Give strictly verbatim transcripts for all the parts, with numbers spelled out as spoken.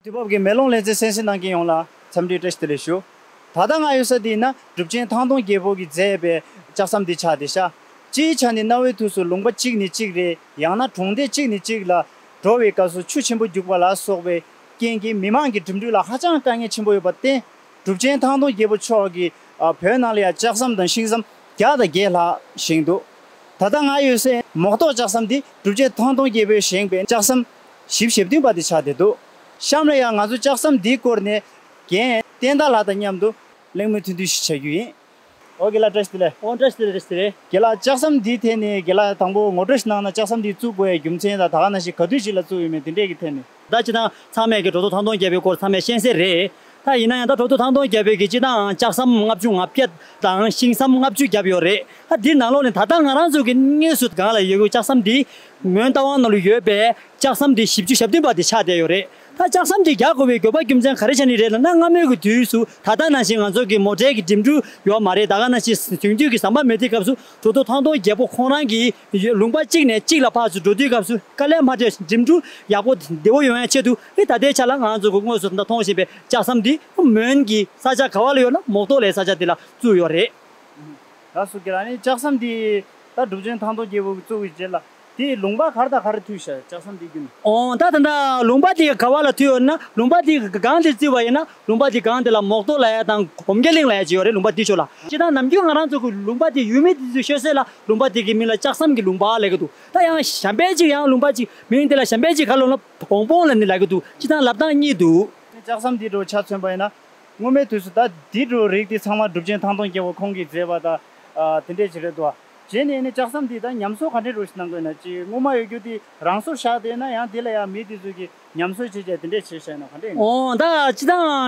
དུས་བབ་ཀྱི་མེ་ལོང་ལེ་ཚན་གསན་གཟིགས་གནང་མཁན་ཡོངས་ལ་འཚམས་འདྲི་བཀྲ་ཤིས་བདེ་ལེགས་ཞུ། ད་ལྟ་ང་ཡོད་ས་འདི་ཡིན་ན་གྲུབ་ཆེན་ཐང་སྟོང་རྒྱལ་པོ་གིས་མཛད་པའི་ལྕགས་ཟམ་འདི་ཆགས་བསྡད་ཤག་སྤྱིའི་ཆ་ནས་གནའ་བོའི་དུས་སུ་ལུང་པ་གཅིག་ནས་གཅིག་རེད། ཡང་ན་གྲོང་སྡེ་གཅིག་ནས་གཅིག་ལ་འགྲོ་བའི་སྐབས་སུ་ཆུ་ཆེན་པོ་རྒྱུག་པ་ལ་སོགས་པའི་རྐྱེན་གྱིས་མི་མང་གི་འགྲིམ་འགྲུལ་ལ་ཧ་ཅང་དཀའ་ངལ་ཆེན་པོ་ཡོད་པར་བརྟེན། གྲུབ་ཆེན་ཐང་སྟོང་རྒྱལ་པོ་མཆོག་གིས་ཨ་བོད་ནང་ལ་ཡང་ལྕགས་ཟམ་དང་ཤིང་ཟམ་བརྒྱ་དང་བརྒྱད་ལྷག་བཞེངས་འདུག་ད་ལྟ་ང་ཡོད་སའི་མོག་ཏོག་ལྕགས་ཟམ་འདི་གྲུབ་ཆེན་ཐང་སྟོང་རྒྱལ་པོས་བཞེངས་པའི་ལྕགས་ཟམ་བཞི་བཅུ་ཞེ་བདུན་པ་དེ་ཆགས་བསྡད་འདུག་གཤམ་ལ་ཡང་ང་ཚོ་ལྕགས་ཟམ་འདིའི་སྐོར་ནས་རྒན་བསྟན་དར་ལགས་དང་མཉམ་དུ་གླེང་མོལ་ཐུང་ཐུང་ཞིག་བྱ་རྒྱུ་ཡིན། ཨོ་རྒན་ལགས་བཀྲ་ཤིས་བདེ་ལེགས། ཨོ་བཀྲ་ཤིས་བདེ་ལེགས། བཀྲ་ཤིས་བདེ་ལེགས། རྒན་ལགས་ལྕགས་ཟམ་འདིའི་ཐད་ནས་རྒན་ལགས་དང་པོ་ངོ་སྤྲོད་ཞིག་གནང་ན། ལྕགས་ཟམ་འདི་བཙུགས་དགོས་ཡའི་རྒྱུ་མཚན་དང་ད་ག་ནང་བཞིན་ག་དུས་ཞིག་ལ་བཙུགས་ཡོད་མེད་དེ་འདྲས་ཀྱི་ཐད་ནས། ད་སྤྱིར་བཏང་ཚང་མས་ཀྱི་གྲོས་ཚོགས་ཐང་སྟོང་རྒྱལ་པོའི་སྐོར་ཚང་མས་ཤེས་གསལ་རེད། ད་ཡིན་ན་ཡང་ད་གྲོས་ཚོགས་ཐང་སྟོང་རྒྱལ་པོས་ཀྱི་སྤྱིར་བཏང་ལྕགས་ཟམ་ལྔ་བཅུ་ང་བརྒྱད་དང་ཤིང་ཟམ་ལྔ་བཅུ་བརྒྱབ་ཡོད་རེད། ད་འདིའི་ནང་ལོགས་ནས་ད་ལྟ་ང་རང་ཚོ་གི་དངོས་སུ་སྒང་ལ་ཡོད་ཀྱི་ལྕགས་ཟམ་འདི་མོན་རྟ་དབང་ནང་ལ་ཡོད་པའི་ལྕགས་ཟམ་འདི་བཞི་བཅུ་ཞེ་བདུན་པ་དེ་ཆགས་བསྡད་ཡོད་རེད། ད་ལྕགས་ཟམ་དེ་རྒྱག་དགོས་པའི་དགོས་པ་རྒྱུ་མཚན་ག་རེ་བྱས་ནས་རེད་ལབ་ན། སྔ་མོའི་གི་དུས་སུ་ད་ལྟ་ནང་བཞིན་ང་ཚོ་གི་མོ་ཊའི་གི་འགྲིམ་འགྲུལ་ཡོད་མ་རེད། ད་ག་ནང་བཞིན་དེང་དུས་ཀྱི་ཟམ་པ་མེད་དུས་སྐབས་སུ་གྲོས་ཚོགས་ཐང་སྟོང་རྒྱལ་པོ་ཁོང་རང་གིས་ལུང་པ་གཅིག་ནས་གཅིག་ལ་ཕར་ཚུར་འགྲོ་དུས་སྐབས་སུ་དཀའ་ལས་མ་འཕྲད། འགྲིམ་འགྲུལ་ཡག་པོ་བདེ་པོ་ཡོང་ཡ་ཆེད་དུ་ཨེ་ད་ལྟའི་ཆ་ལ་ང་ཚོ་གི་དངོས་སུ་ད་ལྟ་མཐོང་བཞིན་པའི་ལྕགས་ཟམ་འདི་མོན་གྱི་ས་ཆ་ག་བ་ལ་ཡོད་ན་མོག་ཏོག་ལའི་ས་ཆ་དེ་ལ་བཙུགས་ཡོད་རེད། ལགས་སོ། རྒན་ལགས། ཨ་ནི་ལྕགས་ཟམ་འདི་ད་གྲུབ་ཆེན་ཐང་སྟོང་རྒྱལ་པོ་གིས་བཙུགས་པའི་རྗེས་ལ་དེའི་ལུང་པ་ག་རེ་དང་ག་རེ་མཐུད་བཞག་ལྕགས་ཟམ་འདི་བརྒྱུད་ནས། ཨོ་ད་ད་ལྟ་ལུང་པ་དེ་ག་བ་ལ་མཐུད་ཡོད་ན། ལུང་པ་དེ་སྒང་དེ་བརྩིས་པ་ཡིན་ན་ལུང་པ་དེ་སྒང་དེ་ལ་མོག་ཏོག་ལའི་དང་གོམ་ཁ་གླིང་ལའི་ཅིག་ཡོད་རེད། ལུང་པ་དེ་ཕྱོགས་ལ། སྤྱིར་བཏང་ནམ་རྒྱུན་ང་རང་ཚོ་གི་ལུང་པ་དེ་ཡུལ་མི་དེ་ཚོས་ཤོད་སྲོལ་ལ་ལུང་པ་དེ་གི་མིང་ལ་ལྕགས་ཟམ་གྱི་ལུང་པ་ལབ་ཀྱི་འདུག་ད་ཡང་གཞན་པའི་ཅིག་ཡང་ལུང་པ་ཅིག་མིང་དེ་ལ་གཞན་པའི་ཅིག་ག་ལབ་ན་བོང་བོང་ལབ་ནས་ལབ་ཀྱི་འདུག་སྤྱིར་བཏང་ལབ་སྟངས་གཉིས་འདུག་ལྕགས་ཟམ་འདི་འདྲ་ཆ་མཚོན་པ་ཡིན་ན། སྔོན་མའི་དུས་སུ་ད་འདི་འདྲ་རིགས་འདི་ཚང་མ་གྲུབ་ཆེན་ཐང་སྟོང་རྒྱལ་པོ་ཁོང་གིས་མཛད་པ་དང་། ཨ་དེ་འདྲས་ཅིག་རེད་འདུག་རྗེས་ནས་ནི་ལྕགས་ཟམ་འདི་ད་ཉམས་གསོ་ག་འདྲས་འདྲ་ཞིག་གནང་དགོས་ན། ཅིག་སྔོན་མ་ཡོད་རྒྱུ་དེ་རང་སོར་བཞག་བསྡད་ན་ཡང་དེ་ལ་ཡང་མི་དེ་ཚོ་གིས་ཉམས་གསོ་བྱེད་བྱས་དེ་འདྲས་བྱས་བཞག་ན་ག་འདྲས་ཡིན། ཨོ་ད་སྤྱིར་བཏང་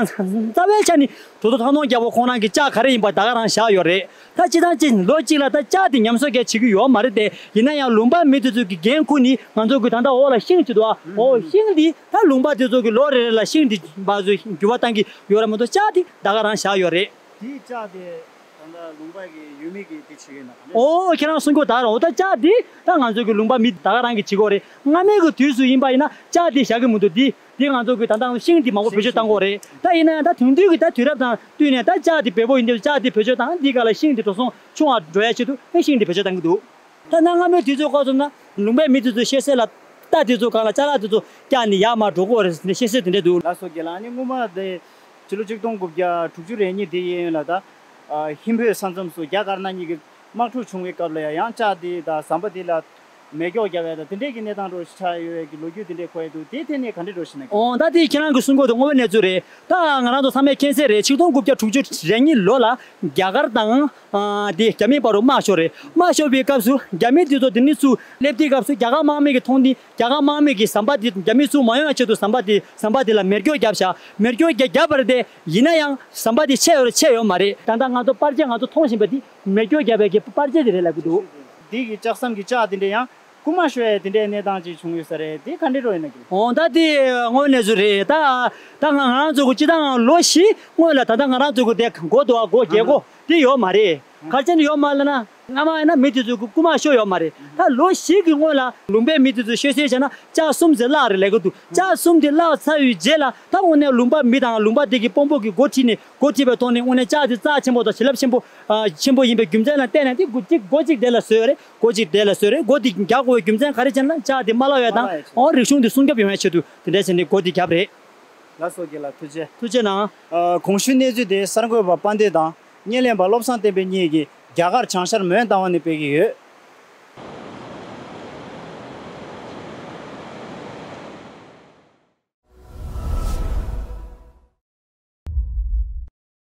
རྩ་བའི་ཆ་ནས་གྲོས་ཚོགས་ཐང་སྟོང་རྒྱལ་པོ་ཁོང་རང་གི་ལྕགས་ག་རེ་ཡིན་པ་ད་ག་རང་བཞག་ཡོད་རེད། ད་སྤྱིར་བཏང་ཅིག་ལོ་གཅིག་ལ་ད་ལྕགས་དེ་ཉམས་གསོ་ག་བྱེད་ཀྱི་ཡོད་མ་རེད་དེ། ཡིན་ན་ཡང་ལུང་པ་མི་དེ་ཚོ་གིས་འགན་ཁུར་ནས་ང་ཚོ་གི་ད་ལྟ་འོག་ལ་ཤིང་བྱེད་འདུག་ཨ། ཨོ་ཤིང་འདི་ད་ལུང་པ་དེ་ཚོ་གི་ལོ་རེ་རེ་ལ་ཤིང་འདི་བ་ཚོ་འགྱུར་བ་བཏང་གི་ཡོད་ར་མ་གཏོགས་ལྕགས་དེ་ད་ག་རང་བཞག་ཡོད་རེད། དེའི་ལྕགས་དེ་ད་ལྟ་ལུང་པ་གི་ཡུལ་མི་གིས་དེ་བྱེད་ཀྱི་ཡོད་ན་ག་འདྲས། ཨོ་ཁྱེད་རང་གསུང་གི་ཡོད་ད་ར། འོ་ད་ལྕགས་དེ་ད་ང་ཚོ་གི་ལུང་པ་མི་ད་ག་རང་གིས་བྱེད་ཀྱི་ཡོད་རེད། སྔ་མའི་གི་དུས་སུ་ཡིན་པ་ཡིན་ན་ལྕགས་དེ་བཞག་གི་མི་འདུག་དེ་དེ་ང་ཚོ་གི་ད་ལྟ་ཤིང་དེ་མང་པོ་བེད་སྤྱོད་བཏང་གི་ཡོད་རེད། ད་ཡིན་ན་ཡང་ད་དེང་དུས་ཀྱི་ད་དུས་རབས་དང་བསྟུན་ནས་ད་ལྕགས་དེ་བེད་པོ་ཡིན་དུས་ལྕགས་དེ་བེད་སྤྱོད་བཏང་། འདི་ག་ལ་ཤིང་དེ་འགྲོ་སོང་ཆུང་བ་འགྲོ་ཡ་ཆེད་དུ་ཨེ་ཤིང་དེ་བེད་སྤྱོད་བཏང་གི་འདུག་ད་གནའ་སྔ་མོའི་དུས་ཚོད་སྐབས་སུ་ན་ལུང་པའི་མི་དེ་ཚོ་ཤེས་གསལ་ལ་རྟ་དེ་ཚོ་སྒང་ལ་ཅ་ལག་དེ་ཚོ་བཀྱགས་ནས་ཡར་མར་འགྲོ་གི་ཡོད་རེད་ཟེར་ནས་ཤེས་གསལ་དེ་འདྲ་འདུག་ལགས་སོ། རྒན་ལགས། ཨ་ནི་སྔོན་མ་དེ་ཕྱི་ལོ་ཆིག་སྟོང་དགུ་བརྒྱ་དྲུག་ཅུ་རེ་གཉིས་དེ་ཡན་ལ་ད་ཨ་ཧིན་བོད་ས་མཚམས་སུ་རྒྱ་དཀར་ནག་གཉིས་ཀྱི་དམག་འཁྲུག་བྱུང་བའི་སྐབས་ལ་ཡང་ཡང་ལྕགས་དེ་དང་ཟམ་པ་དེ་ལ་མེ་སྒྱོགས་བརྒྱབ་ཡ་དང་དེ་འདྲས་ཀྱི་གནས་སྟངས་འདྲ་ཞིག་ཆགས་ཡོད་པའི་གི་ལོ་རྒྱུས་དེ་འདྲས་གོ་ཡ་འདུག་དེའི་ཐད་ནས་ག་འདྲས་འདྲ་ཞིག་གནང་གི། ཨོ་ད་དེ་ཁྱེད་རང་གིས་གསུང་གི་ཡོད་དེ་དངོས་པོའི་གནས་ཚུལ་རེད། ད་ང་རང་ཚོ་ཚང་མས་མཁྱེན་གསལ་རེད། ཆིག་སྟོང་དགུ་བརྒྱ་དྲུག་ཅུ་རེ་གཉིས་ལོ་ལ་རྒྱ་གར་དང་ཨ་དེ་རྒྱ་མིའི་བར་དུ་དམག་ཤོར་རེད། དམག་ཤོར་བའི་སྐབས་སུ་རྒྱ་མི་དེ་ཚོ་དེ་ནས་ཚུར་སླེབས་དུས་སྐབས་སུ་རྒྱ་གར་དམག་མི་གིས་མཐོང་དུས་རྒྱ་གར་དམག་མི་གིས་ཟམ་པ་དེ་རྒྱ་མི་ཚུར་མ་ཡོང་ཡ་ཆེད་དུ་ཟམ་པ་དེ་ཟམ་པ་དེ་ལ་མེ་སྒྱོགས་བརྒྱབ་བཞག་མེ་སྒྱོགས་བརྒྱབ་བརྒྱབ་པ་རེད་དེ། ཡིན་ན་ཡང་ཟམ་པ་དེ་ཆད་ཡོད་རེད་ཆད་ཡོད་མ་རེད། ད་ལྟ་ང་ཚོ་པར་ཆས་ང་ཚོ་མཐོང་བཞིན་པ་དེ་མེ་སྒྱོགས་བརྒྱབ་པའི་གི་པར་ཆས་དེ་རེད་ལབ་ཀྱི་འདུག་འདི་གི་ལྕགས་ཟམ་གྱི་ལྕགས་དེ་འདྲ་ཡང་རྐུ་མ་ཤོར་ཡ་དེ་འདྲའི་གནས་སྟངས་ཅིག་བྱུང་ཡོད་ས་རེད། དེ་ག་འདྲ་འདྲ་ཡིན་ན་གི། འོ་ད་དེ་དངོས་གནས་སུ་རེད། ད་ད་ང་ང་རང་ཚོ་གི་སྤྱིར་བཏང་ལོ་བཞི་སྔོན་ལ་ད་ལྟ་ང་རང་ཚོ་གི་དེ་སྒོ་དེ་བ་སྒོ་རྒྱག་སྒོ་དེ་ཡོད་མ་རེད། ག་རེ་བྱས་ནས་ཡོད་མ་རེད་ལབ་ན། སྔ་མ་ཡིན་ན་མི་དེ་ཚོ་གི་རྐུ་མ་ཤོར་ཡོད་མ་རེད། ད་ལོ་བཞི་གི་སྔོན་ལ་ལུང་པའི་མི་དེ་ཚོ་ཤོད་སྲོལ་བྱས་ན་ལྕགས་གསུམ་ཙམ་བརླག་རེད་ལབ་ཀྱི་འདུག་ལྕགས་གསུམ་དེ་བརླག་ཚར་བའི་རྗེས་ལ་ད་དངོས་གནས་ལུང་པ་མི་དང་ལུང་པ་དེ་གི་དཔོན་པོ་གི་འགོ་ཁྲིད་ནས་འགོ་ཁྲིད་པའི་ཐོག་ནས་དངོས་གནས་ལྕགས་དེ་རྩ་ཆེན་པོ་དང་བྱིན་རླབས་ཆེན་པོ་ཨ་ཆེན་པོ་ཡིན་པའི་རྒྱུ་མཚན་ལ་བརྟེན་ནས་དེ་སྒོ་གཅིག་སྒོ་གཅིག་དེ་ལ་བཟོས་རེད། སྒོ་གཅིག་དེ་ལ་བཟོས་རེད། སྒོ་དེ་རྒྱག་དགོས་པའི་རྒྱུ་མཚན་ག་རེ་བྱས་ན་ལྕགས་དེ་མ་བརླག་ཡ་དང་ཨོ་རིག་གཞུང་དེ་སྲུང་སྐྱོབ་ཡོང་ཡ་ཆེད་དུ་དེ་འདྲ་བྱས་ནས་སྒོ་དེ་བརྒྱབ་རེད། ལགས་སོ། རྒན་ལགས་ཐུགས་རྗེ། ཐུགས་རྗེ་གནང་། ཨ་གོང་ཞུས་གནས་ཚུལ་དེ་གསར་འགོད་པ་དཔལ་ལྡན་དང་བརྙན་ལེན་པ་བློ་བཟང་བསྟན་འཕེལ་གཉིས་ཀྱིས་རྒྱ་གར་བྱང་ཤར་མོན་རྟ་དབང་ནས་སྤེལ་གྱི་ཡོད།